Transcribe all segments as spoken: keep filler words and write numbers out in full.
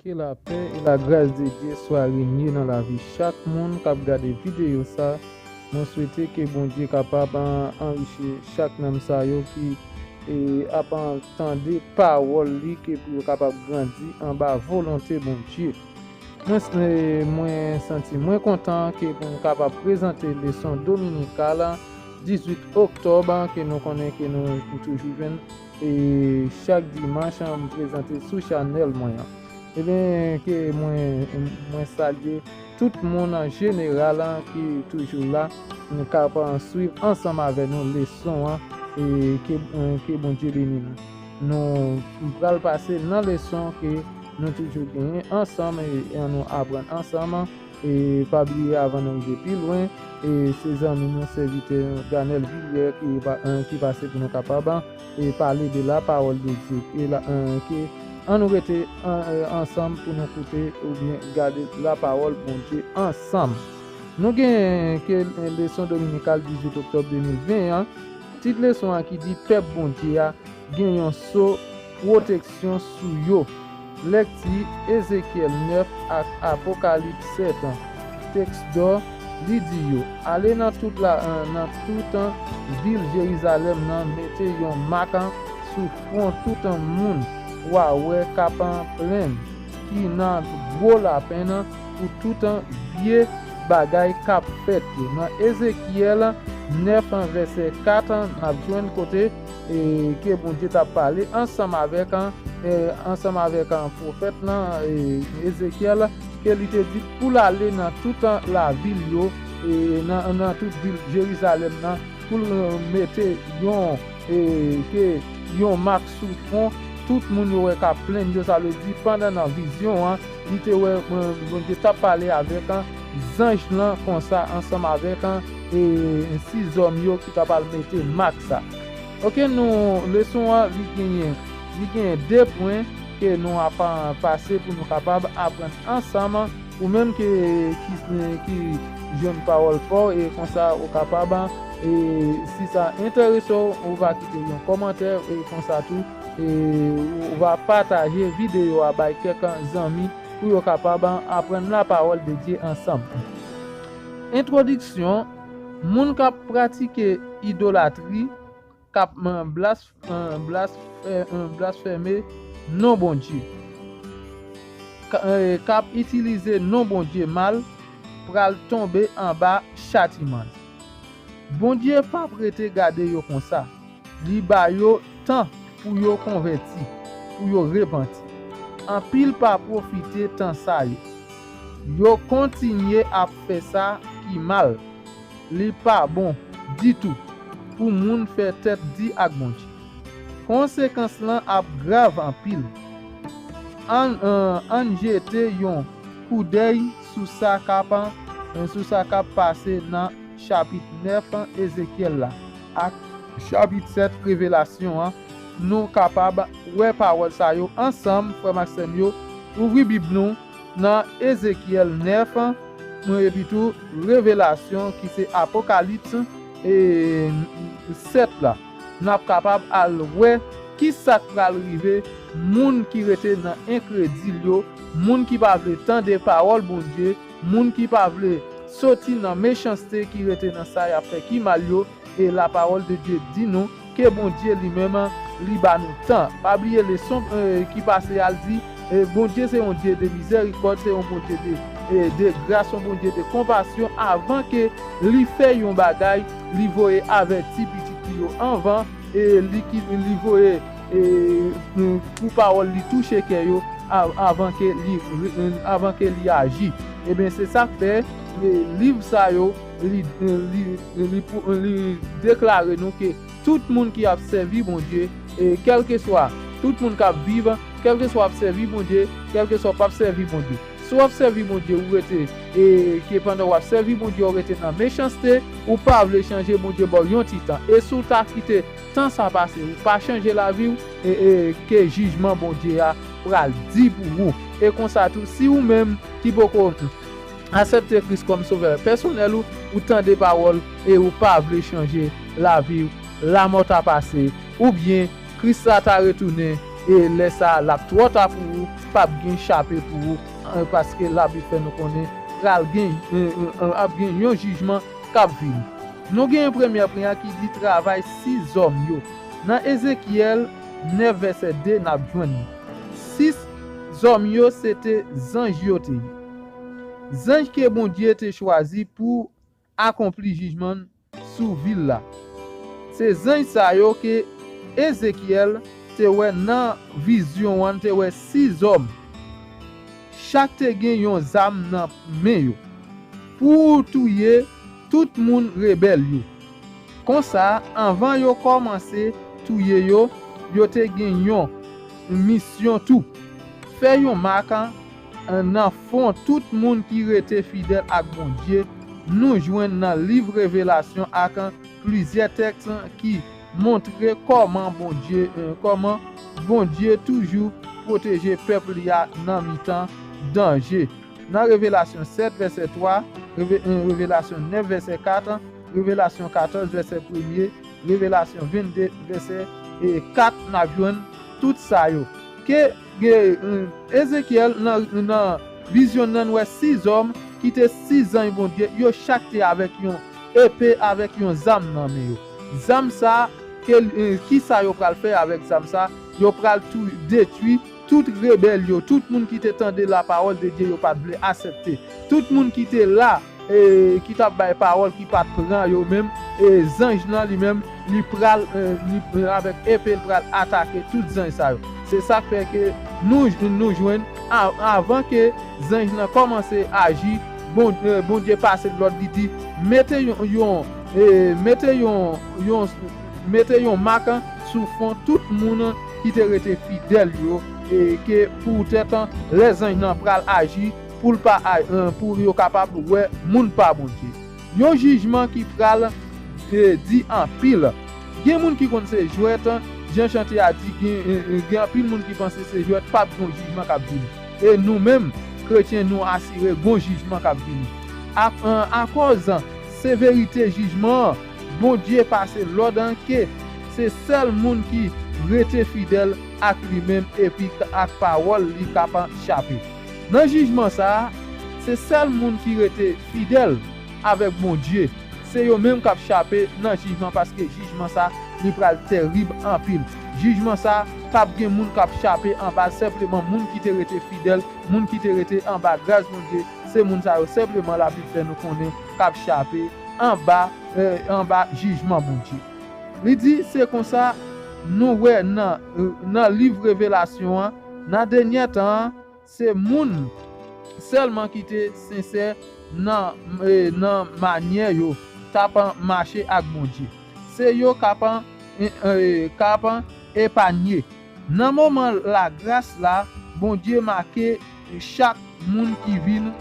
Ke lapè e lagras de Dye swa renye nan lavi chak moun k ap gade videyo sa. Mwen swete ke Bondye kapab an- anrichi chak nanm sa yo ki e, ap an- tande pawòl li, ke pou yo kapab grandi anba volonte Bondye. Mwen, s- e, mwen santi mwen kontan ke pou m kapab prezante leson dominikal an, dizuit oktòb an, ke nou konnen ke nou toujou jwenn e chak dimanch an, m prezante sou chanèl mwen an. Ebyen, ke mwen, mwen salye tout moun an jeneral an ki toujou la, k ap swiv ansanm avè nou leson an, e ke, ke Bondye beni nou. Nou pral pase nan leson ke nou toujou genyen ansanm e, e nou aprann ansanm. E pa bliye, avan nou rive pi lwen, e se zanmi nou, sèvitè Danèl Villière ki pa- eh, ki pase pou nou kapab e pale de la pawòl de Dye. E la, eh, ke ann nou rete an- eh, ansanm pou nou koute oubyen gade la pawòl Bondye ansanm. Nou gen ke eh, leson dominikal dizuit oktòb de mil ven an, tit leson an ki di pèp Bondye a gen yon so pwoteksyon sou yo. Lèkti Ezekyèl nèf ak Apokalips sèt an. Tèks dò, li di yo, ale nan tout la, nan tout vil Jerizalèm nan, mete yon mak sou fwon tout moun w a wè k ap plenn, ki nan gwo lapenn pou tout vye bagay k ap fèt yo. Nan Ezekyèl nèf an, vèsè kat an, n ap jwenn kote e, ke Bondye t ap pale ansanm avèk, e, ansanm avèk, e, pwofèt lan, e, Ezekyèl, ke li te di pou l ale nan tout lavil yo, e, nan, nan tout vil Jerizalèm nan, pou l mete yon, e, ke yon mak sou fwon tout moun yo wè k ap plenn yo. Sa vle di, pandan nan vizyon an, li te wè, e, Bondye t ap pale avèk, e, zanj lan konsa, ansanm avèk, e, sis zòm yo ki t ap al mete mak sa. Oke, nou, leson an, li genyen, li genyen de pwen ke nou ap, a, pase pou nou kapab aprann ansanm. Ou menm ke, ki, ki jwenn pawòl pa w, e konsa ou kapab, e si sa enterese w, ou va kite yon kòmantè, e konsa tou, e ou va pataje videyo a bay kèk zanmi pou yo kapab aprann la pawòl de Dye ansanm. Entwodiksyon, moun k ap pratike idolatri, k ap, blas- blasfè- blasfème non Bondye, k ap itilize non Bondye mal, pral tonbe anba chatiman l. Bondye p ap rete gade yo konsa. Li ba yo tan pou yo konvèti, pou yo repanti. Anpil pa pwofite tan sa yo. Yo kontinye ap fè sa ki mal. Li pa bon ditou pou moun fè tèt di ak Bondye. Konsekans lan ap grav anpil. Ann, ann jete yon koudèy sou sa k ap, sou sa k ap pase nan chapit nèf Ezekyèl la ak chapit sèt Revelasyon an. Nou kapab wè pawòl sa yo ansanm, frè m ak sè m yo. Ouvri Bib nou nan Ezekyèl nèf, epitou Revelasyon, ki se Apokalips, e, sèt la. N ap kapab al wè ki sa k pral rive moun ki rete nan enkredil yo, moun ki pa vle tande pawòl Bondye, moun ki pa vle soti nan mechanste ki rete nan sa y ap fè ki mal yo, e la parole de Dieu di nou ke Bondye li menm, li ba nou tan. Pa bliye leson, e, ki pase a, l di, e, Bondye se yon Dye de mizèrikòd, se yon Bondye de, e, de gras, yon Bondye de konpasyon. Avan ke li fè yon bagay, li voye avèti pitit li yo anvan, e li ki, li voye, e, pou pawòl li touche kè yo, a- avan ke li, avan ke li aji. Ebyen, se sa k fè, e, liv sa yo, li, li, li, pou- li deklare nou ke tout moun ki ap sèvi Bondye, e, kèlkeswa, tout moun k ap viv, kèlkeswa ap sèvi Bondye, kèlkeswa p ap sèvi Bondye. Si w ap sèvi Bondye, ou rete, e, ke pandan w ap sèvi Bondye, ou rete nan mechanste, ou pa vle chanje, Bondye ba w yon ti tan. E si w ta kite tan sa pase, ou pa chanje lavi w, e, e, ke jijman Bondye a pral di pou ou. E konsa tou, si ou menm ki poko aksepte Kris kòm sovè pèsonèl ou, ou tande pawòl e ou pa vle chanje lavi w, lamò ta pase, oubyen Kris la ta retounen, e lè sa a, l ap twò ta pou ou, p ap gen chape pou ou, eh, paske Labib fè nou konnen pral gen, eh, eh, ap gen yon jijman k ap vini. Nou gen yon premyè pwen an ki di travay sis zòm yo. Nan Ezekyèl nèf vèsè de, n ap jwenn li. Sis zòm yo se te zanj yo te ye. Zanj ke Bondye te chwazi pou akonpli jijman sou vil la. Se zanj sa yo ke Ezekyèl te wè nan vizyon an, te wè sis zòm. Chak te gen yon zam nan men yo pou touye tout moun rebèl yo. Konsa, anvan yo kòmanse touye yo, yo te gen yon misyon tou. Fè yon mak nan fwon tout moun ki rete fidèl ak Bondye. Nou jwenn nan liv Revelasyon ak plizyè tèks ki montre kòman Bondye, eh, kòman Bondye toujou pwoteje pèp li a nan mitan danje. Nan Revelasyon sèt vèsè twa, Reve-, eh, Revelasyon nèf vèsè kat, Revelasyon katòz vèsè premye, Revelasyon vennde vèsè, eh, kat, n ap jwenn tout sa yo. Ke, ke, eh, Ezekyèl nan, nan vizyon nan, wè sis zòm ki te sis zanj Bondye, yo chak te avèk yon epe, avèk yon zam nan men yo. Zam sa, ke, eh, ki sa yo pral fè avèk zam sa? Yo pral tou detwi tout rebèl yo, tout moun ki te tande lapawòl de Dye, yo pa t vle aksepte. Tout moun ki te la, e, ki t ap bay pawòl ki pa t pran yo menm, e zanj lan li menm, li pral, e, li, e, avèk epe, l pral atake tout zanj sa yo. Se sa k fè ke nou, nou jwenn, a-, avan ke zanj lan kòmanse aji, Bon, e, Bondye pase lòd, li di, mete yon, yon, e, mete yon, yon, mete yon mak sou fwon tout moun ki te rete fidèl yo, e ke poutèt lè zanj lan pral aji, pou l pa a-, e, pou yo kapab wè moun pa Bondye. Yon jijman ki pral, e, di anpil. Gen moun ki konn se jwèt, jan chante a di, gen, e, e, gen anpil moun ki panse se jwèt, p ap gen yon jijman k ap vini. E nou menm, kretyen, nou asire gon jijman k ap vini. A, e, akòz severite jijman an, Bondye pase lòd an ke se sèl moun ki rete fidèl ak li menm epi k-, ak pawòl li k ap chape. Nan jijman sa a, se sèl moun ki rete fidèl avèk Bondye, se yo menm k ap chape nan jijman, paske jijman sa, li pral terib anpil. Jijman sa, p ap gen moun k ap chape anba l, senpleman moun ki te rete fidèl, moun ki te rete anba gras Bondye, se moun sa yo senpleman Labib fè nou konnen k ap chape anba, e, anba jijman Bondye. Li di, se konsa nou wè nan, e, nan liv Revelasyon an, nan dènye tan an, se moun sèlman ki te sensè nan, e, nan manyè yo t ap mache ak Bondye. Se yo k ap, e, e, k ap epanye. Nan moman lagras la, Bondye make chak moun ki vin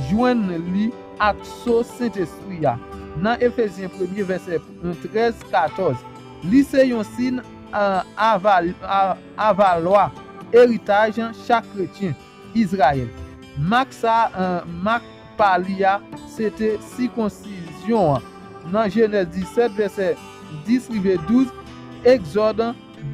jwenn li ak so Sentespri a. Nan Efezyen premye vèsè trèz, katòz, li se yon siy, a, aval-, a, avalwa eritaj chak kretyen Izrayèl. Mak sa, e, mak pa li a, se te sikonsizyon an. Nan Jenèz disèt, vèsè dis rive douz, Egzòd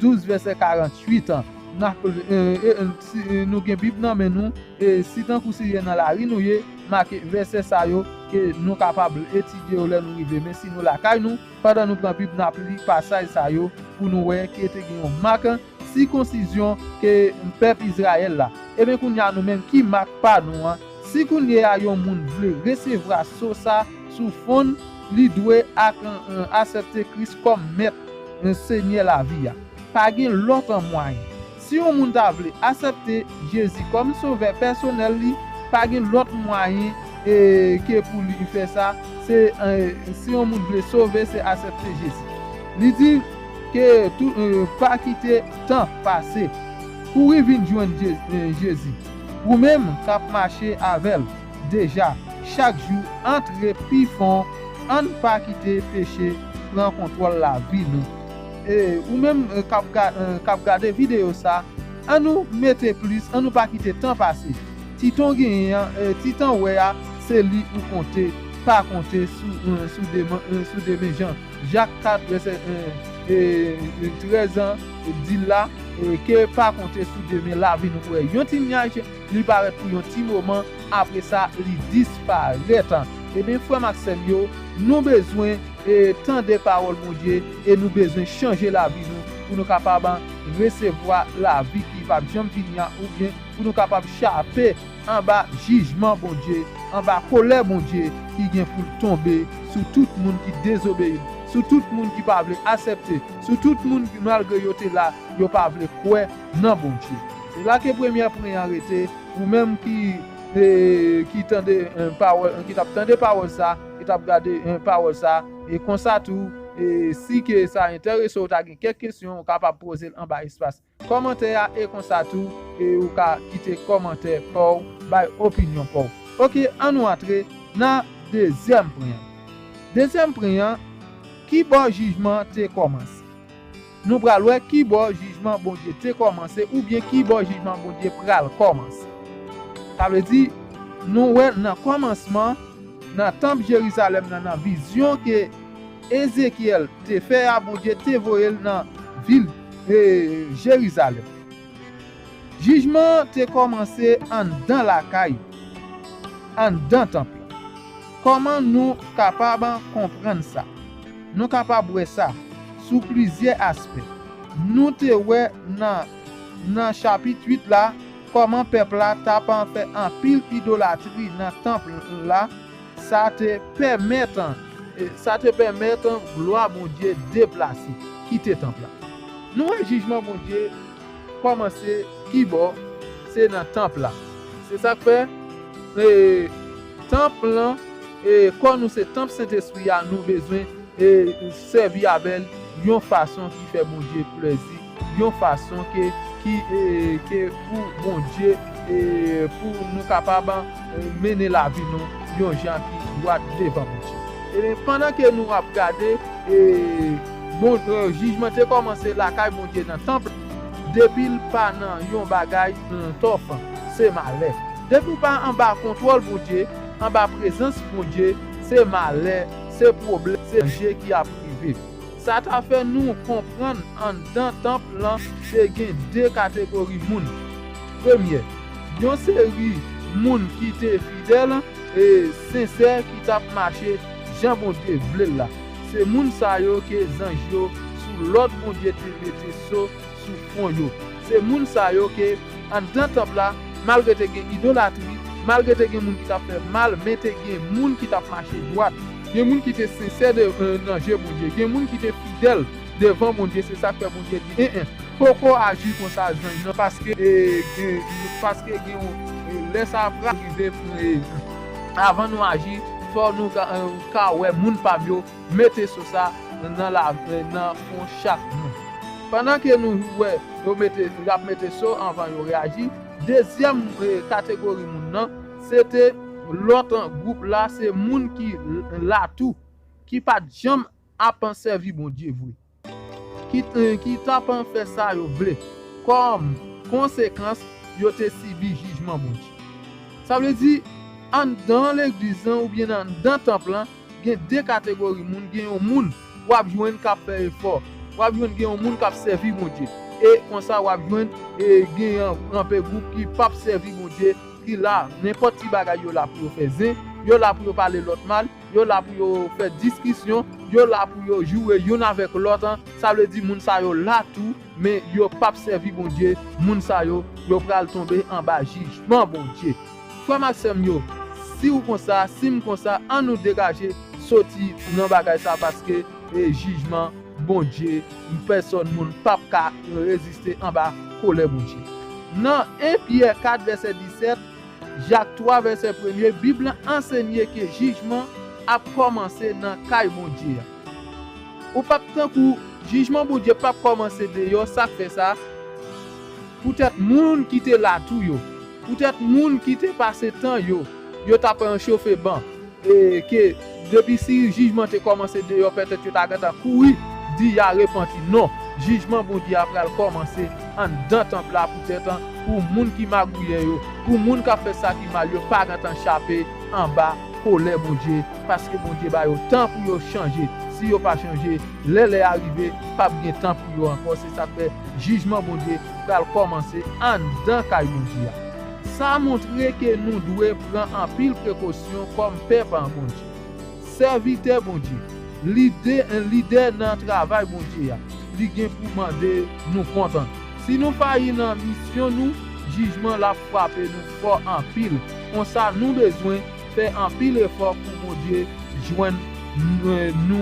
douz, vèsè karanntuit an. N ap, e, e, e, si, e, nou gen Bib nan men nou, e si tankou si se nan lari nou ye, make vèsè sa yo, ke nou kapab etidye yo lè nou rive. Men si nou lakay nou, pandan nou pran Bib, n ap li pasaj sa yo pou nou wè ke te gen yon mak sikonsizyon ke pèp Izrayèl la. Ebyen, kounye a nou menm, ki mak pa nou an? Si kounye a yon moun vle resevwa so sa sou fwon l, li dwe ak, aksepte Kris kòm Mèt, Senyè lavi a. Pa gen lòt mwayen. Si yon moun ta vle aksepte Jezi kòm Sovè pèsonèl li, pa gen lòt mwayen, e, ke pou li fè sa. Se, e, si yon moun vle sove, se aksepte Jezi. Li di ke tou, e, pa kite tan pase. Kouri vin jwenn Je-, e, Jezi. Ou menm k ap mache avè l deja chak jou, antre pi fon, ann pa kite peche pran kontwòl lavi nou. E, ou menm, e, k ap ga-, e, k ap gade videyo sa, ann nou mete plis, ann nou pa kite tan pase. Ti tan w genyen an, e, ti tan w wè a, se li ou konte, pa konte sou, e, sou demen, e, sou demen. Jan, Jak kat vèsè, e, e, e, trèz an, e, di l la, e ke pa konte sou demen lavi nou pou wè yon ti nyaj, li parèt pou yon ti moman, apre sa, li disparèt. Ebyen, frè m ak sè m yo, nou bezwen, e, tande pawòl Bondye e nou bezwen chanje lavi nou pou nou kapab resevwa lavi ki p ap janm fini a, oubyen pou nou kapab chape anba jijman Bondye, anba kòlè Bondye ki gen pou l tonbe sou tout moun ki dezobeyi l, sou tout moun ki pa vle aksepte, sou tout moun ki, malgre yo te la, yo pa vle kwè nan Bondye. Se la ke premyè pwen an rete, ou menm ki, e, ki tande, e, pawòl, ki t ap tande pawòl sa, ki t ap gade, e, pawòl sa, e konsa tou, e si ke sa enterese w, ta gen kèk kesyon, ou kapab poze l anba espas kòmantè a, e konsa tou, e ou ka kite kòmantè pa w, bay opinyon pa w. Oke, ann nou antre nan dezyèm pwen an. Dezyèm pwen an, ki bò jijman te kòmanse? Nou pral wè ki bò jijman Bondye te kòmanse oubyen ki bò jijman Bondye pral kòmanse. Sa vle di, nou wè nan kòmansman, nan tanp Jerizalèm nan, nan vizyon ke Ezekyèl te fè a, Bondye te voye l nan vil, e, Jerizalèm. Jijman an te kòmanse anndan lakay, anndan tanp lan. Kòman nou kapab konprann sa? Nou kapab wè sa sou plizyè aspè. Nou te wè nan, nan chapit uit la, kòman pèp la t ap fè anpil idolatri nan tanp la, sa te pèmèt, e, sa te pèmèt glwa Bondye deplase, kite tanp la. Nou wè jijman Bondye kòmanse kibò? Se nan tanp la. Se sa k fè, e, tanp lan, e, kò nou se tanp Sentespri a, nou bezwen, e, sèvi avè l yon fason ki fè Bondye plezi, yon fason ke, ki, e, ke pou Bondye, e, pou nou kapab, e, mennen lavi nou yon jan ki dwat devan Bondye. Ebyen, pandan ke nou ap gade, e, bon, e, jijman te kòmanse lakay Bondye nan tanp, depi l pa nan yon bagay, e, tòf, se malè. Depi w pa anba kontwòl Bondye, anba prezans Bondye, se malè, se pwoblèm, se danje ki ap rive. Sa ta fè nou konprann anndan tanp lan te gen de kategori moun. Premye, yon seri moun ki te fidèl e sensè ki t ap mache jan Bondye vle l la. Se moun sa yo ke zanj yo sou lòd Bondye te mete so sou fwon yo. Se moun sa yo ke anndan tanp la, malgre te gen idolatri, malgre te gen moun ki t ap fè mal, men te gen moun ki t ap mache dwat. Gen moun ki te sensè de, e, nan je Bondye. Gen moun ki te fidèl devan Bondye. Se sa k fè Bondye di, en, en, poko aji konsa zanj nan, paske, e, e, paske gen yon, e, lè sa pral rive, e, avan nou aji, fò nou ka, e, ka wè moun pa m yo mete so sa nan la, nan fwon chak moun. Pandan ke nou wè yo mete, y ap mete so anvan yo reyaji, dezyèm, e, kategori moun nan, se te lòt gwoup la, se moun ki la tou, ki pa t janm ap sèvi Bondye vre, ki, e, ki t ap fè sa yo vle. Kòm konsekans, yo te sibi jijman Bondye. Sa vle di, anndan legliz lan oubyen anndan tanp lan, gen de kategori moun. Gen yon moun w ap jwenn k ap fè efò. W ap jwenn gen yon moun k ap sèvi Bondye. E konsa w ap jwenn, e, gen yon, anpe gwoup ki p ap sèvi Bondye, ki la, nenpòt ti bagay yo la pou yo fè zen, yo la pou yo pale lòt mal, yo la pou yo fè diskisyon, yo la pou yo joure youn avèk lòt an. Sa vle di moun sa yo la tou, men yo p ap sèvi Bondye. Moun sa yo, yo pral tonbe anba jijman Bondye. Frè m ak sè m yo, si w konsa, si m konsa, ann nou degaje soti nan bagay sa, paske, e, jijman Bondye, pèsòn moun p ap ka reziste anba kòlè Bondye. Nan en Pyè kat vèsè disèt, Jak twa vèsè premye, Bib lan ansenye ke jijman ap kòmanse nan kay Bondye a. Ou p ap tankou, jijman Bondye p ap kòmanse deyò, sa k fè sa? Poutèt moun ki te la tou yo, poutèt moun ki te pase tan yo, yo t ap, e, chofe ban, e ke depi si jijman te kòmanse deyò, petèt yo ta gentan kouri di y a repanti. Non, jijman Bondye a pral kòmanse anndan tanp la, poutèt, pou moun ki magouyè yo, pou moun k ap fè sa ki mal yo, pa gentan chape anba kolè Bondye, paske Bondye ba yo tan pou yo chanje. Si yo pa chanje, lè lè a rive, p ap gen tan pou yo ankò. Se sa k fè jijman Bondye pral kòmanse anndan kay Bondye a. Sa montre ke nou dwe pran anpil prekosyon kòm pèp an Bondye. Sèvitè Bondye, lidè, lidè nan travay Bondye a, li gen pou mande nou kont. Si nou fayi nan misyon nou, jijman l ap frape nou fò anpil. Konsa, nou bezwen fè anpil efò pou Bondye jwenn nou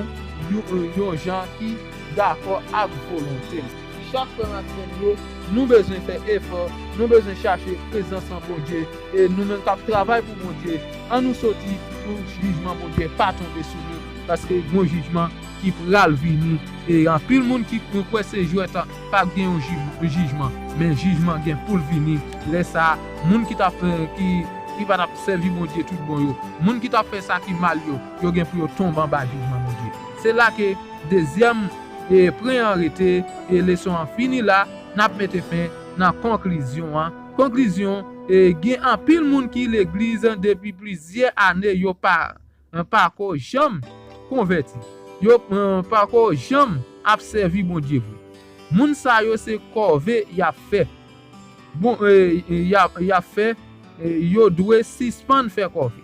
yon, yon jan ki dakò ak volonte l. Chak frè m ak sè m yo, nou bezwen fè efò, nou bezwen chache prezans an Bondye, e nou menm k ap travay pou Bondye, ann nou soti pou jijman Bondye pa tonbe sou nou, paske gon jijman ki pral vini. E anpil moun ki kwè se jwèt, p ap gen yon jij-, jijman, men jijman gen pou l vini. Lè sa a, moun ki t ap, ki, ki pa t ap sèvi Bondye tout bon yo, moun ki t ap fè sa ki mal yo, yo gen pou yo tonbe anba jijman Bondye. Se la ke dezyèm, e, pwen an rete, e leson an fini la, n ap mete fen nan konklizyon an. Konklizyon, e, gen anpil moun ki legliz depi plizyè ane yo pa, pako janm konvèti. Yo, e, pako janm ap sèvi Bondye vre. Moun sa yo se kòve y ap fè. Bon, e, e, y ap, y ap fè, e, yo dwe sispann fè kòve.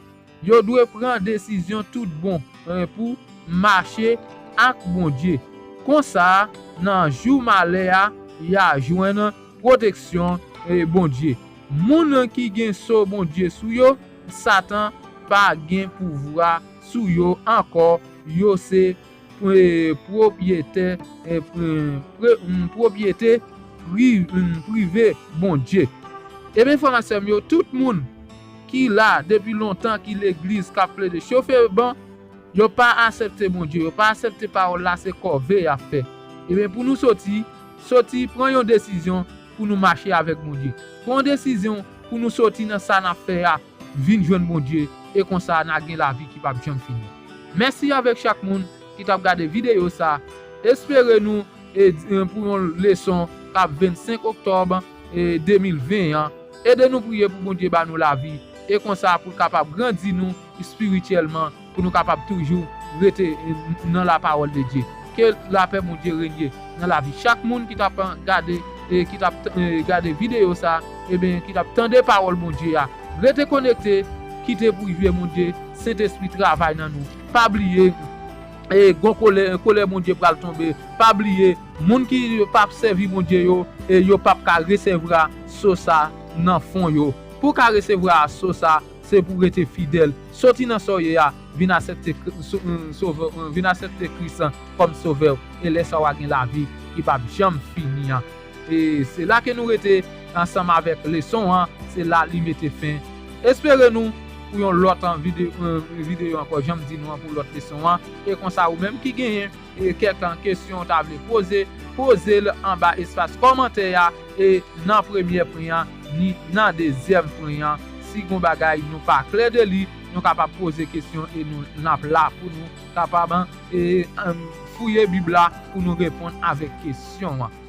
Yo dwe pran desizyon tout bon, e, pou mache ak Bondye. Konsa, nan jou malè a, y a jwenn pwoteksyon, e, Bondye. Moun ki gen so Bondye sou yo, Satan pa gen pouvwa sou yo ankò. Yo se, e, pwopriyetè, e, pre-, pre-, m, pwopriyete pri-, m, prive Bondye. Ebyen, frè m ak sè m yo, tout moun ki la depi lontan, ki legliz k ap plede chofe ban, yo pa aksepte Bondye, yo pa aksepte pawòl la, se kòve y ap fè. Ebyen, pou nou soti, soti pran yon desizyon pou nou mache avèk Bondye. Pran yon desizyon pou nou soti nan sa n ap fè a, vin jwenn Bondye, e konsa n a gen lavi ki p ap janm fini. Mèsi avèk chak moun ki t ap gade videyo sa. Espere nou, e, e, pou yon leson k ap vennsenk oktòb, e, de mil ven an. Ede nou priye pou Bondye ba nou lavi, e konsa pou l kapab grandi nou espirityèlman, pou nou kapab toujou rete, e, nan lapawòl de Dye. Ke lapè Bondye renye nan lavi chak moun ki t ap gade, e ki t ap, e, gade videyo sa, ebyen, ki t ap tande pawòl Bondye a. Rete konekte, kite priye Bondye, Sentespri travay nan nou. Pa bliye, e, gon kolè, kolè Bondye pral tonbe. Pa bliye, moun ki p ap sèvi Bondye yo, e yo p ap ka resevwa so sa nan fon yo. Pou w ka resevwa so sa, se pou w rete fidèl. Soti nan sa w ye a, vin aksepte Kri-, so-, e, sovè, e, vin aksepte Kris kòm sovè w. E lè sa w a gen lavi ki p ap janm fini an. E se la ke nou rete ansanm avèk leson an, se la li mete fen. Espere nou pou yon lòt an vide-, e, videyo ankò, jan m di nou an, pou lòt leson an. E konsa, ou menm ki genyen, e, kèk an kesyon ou ta vle poze, poze l anba espas kòmantè a, e nan premyè pwen an, ni nan dezyèm pwen an. Si gon bagay nou pa klè de li, nou kapab poze kesyon e nou, n ap la pou nou kapab, e, em, fouye Bib la pou nou reponn avèk kesyon an.